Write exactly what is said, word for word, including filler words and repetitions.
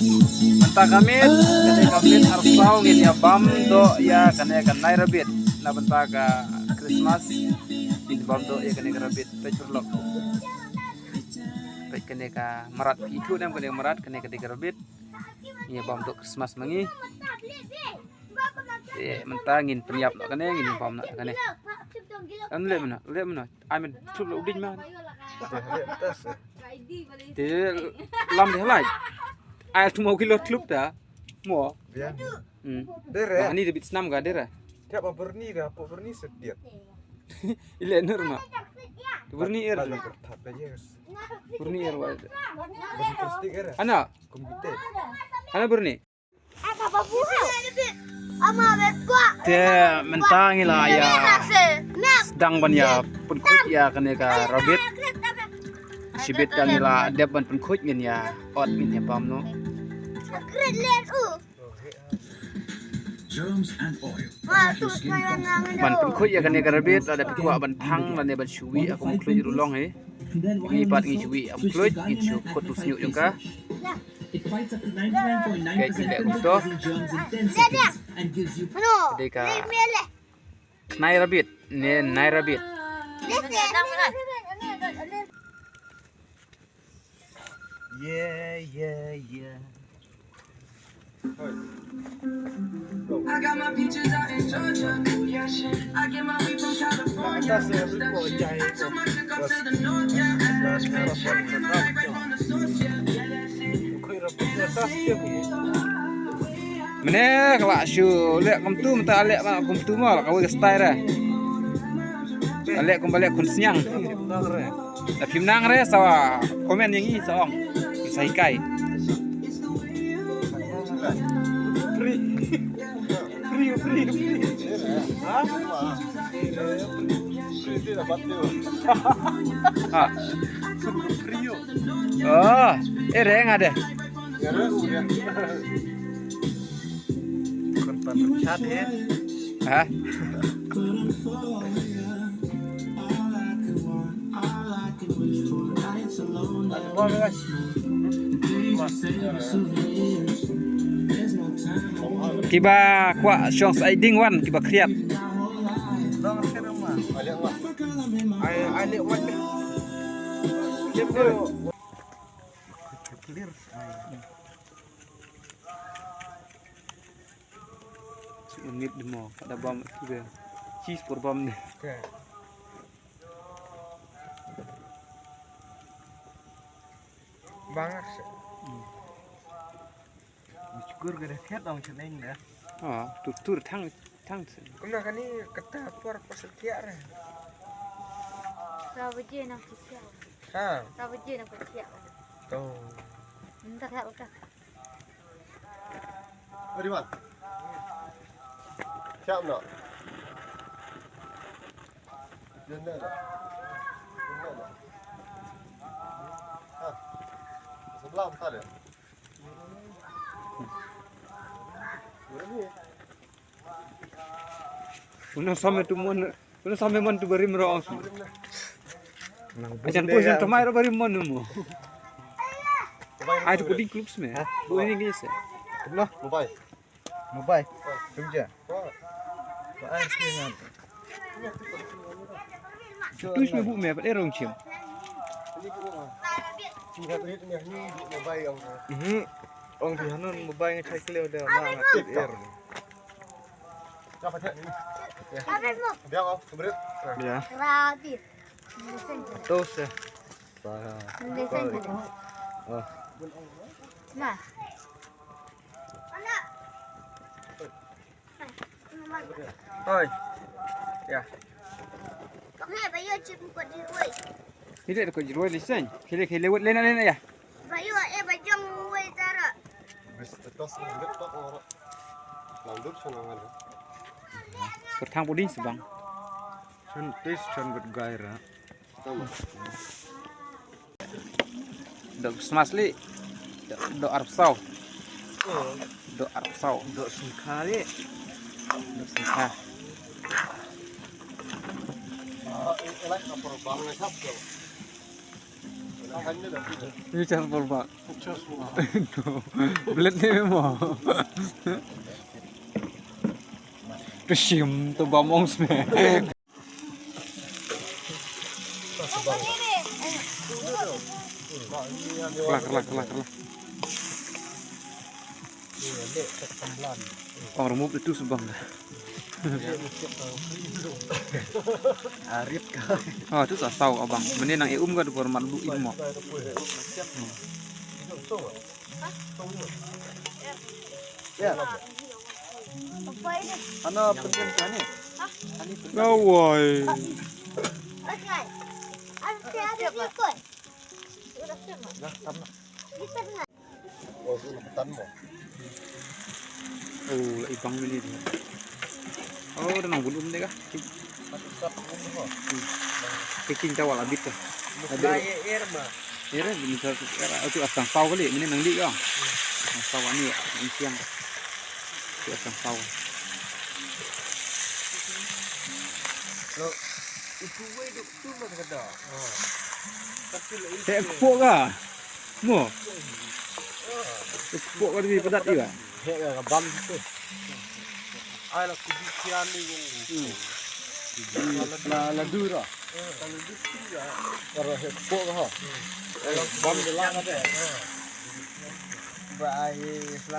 Mynta ka miet, kane ka miet arphew saw ngin ïa bam doh ïa kane ka Nai Rabbit. Na bynta ka Christmas ngin bam doh ïa kane ka rabbit. Peit paralok. Peit kane ka mrad, phi ithuh ne em kane ka mrad, kane ka dei ka rabbit. Ngin ïa bam doh Christmas ma ngi. Te mynta ngin pynïap noh kane, ngin ïa bam noh kane. Em, leh mynno, leh mynno. Ai men tlup la u ding ma. Te lam deh lai. Ai tu mau kilo tlup ta. Mo. Biang. Hmm. Dere. Bah, ni debit snam ga dere. Tiap ba berni ga, po berni sediat. Ile nur ma. Tu berni er. Berni er wa. Berni plastik er. Ana. Komputer. Ana berni. Te mynta ngi la ïa sdang ban ïa pynkhuid ïa kane ka rabbit. Shibit ka ngi la dep ban pynkhuid ngin ïa ot ngin ïa bam noh. Ban pynkhuid ïa kane ka rabbit la dep kwah ban phang lane ban shu ïa kum khluit ruh long hi. Ngi pat ngi shu ïa kum khluit ngin shu kut u sniuh jong ka. Ka ki leh kumto. Dei ka Nai Rabbit ne Nai Rabbit. Yeah, yeah, yeah. I got my peaches out in Georgia. I get my weed from California. I took my chick up to the north, yeah. Mane ka la shu leh kumtu, mynta leh ma kumtu ma la kawei ka style re. Leh kumba leh khun sniang. Da phim nang re sa comment ïa ngi sa ong. Sa hikai. Free. Free, free, free. Ha? Ha. Free. Oh, eh, reng ada. Kon pan chat eh. Ha? Kiba kwah shong sa ai ding wan kiba khriat. Ai, ai, leh wan. Clear. Ngit demo, kada bam tu be. Cheese por bam de. Bang ah. Bichkur gada khet dong cheneng da. Ah, tur tur thang thang sen. Kumna kani kata por pasal kiak re. Sa baje nang kiak. Ha. Sa baje nang kiak. To. Minta kiak ka. Adi man. Siap no. Jenda no. Jenda no. Ha. Sebelah besar dia. Uno same tu mon, uno same mon tu barim ro. Ajan pun yang temai ro barim mon mo. Ai tu kuding klub sme. Bu ini ni se. Mobile. Mobile. Kerja. Ba ai sih ngan. Tu sih bu me pat erong chim. Mhm. Ong di hanun mobile ngai chai kleo de ma ngat er. Ya. Tos ya. Sa. Oh. Nah. Oi. Ya. Kong he ba yo chip ko di wei. Hile ko di wei lisen. Hile hile wet lena lena ya. Ba yo e ba jong wei tara. Bis tos ngut tok ora. Lang dut sana ngan. Kertang puding sebang. Chun tis chun gut gaira. Dok smas li. Dok arpsau. Dok arpsau. Dok singkha li. Dok singkha. Ini cas bol ba. Belet ni mo. Keshim tu bam ong sme. Kelah, kelah, kelah, kelah. Ong remove itu sebang dah. Arit ka. Ah, tu sa saw abang. Mene nang e um ka tu por mat lu im mo. Ya. Ana penting sani. Kawai. Oh, la ibang mini dia. Oh, da nang bun um deh ka. Ki king ta wala bit ka. Ira, bini sa, ira, tu asang saw kali, mini nang di ka. Asang saw ni, ni siang. Tu asang saw. Te kepok ka. Mo. Te kepok ka demi padat iwa. He ka bam tu. Ai la kubi kian ni yung. La la dura. Para he kepok ka ha. Bam de la ka de. Ba ai la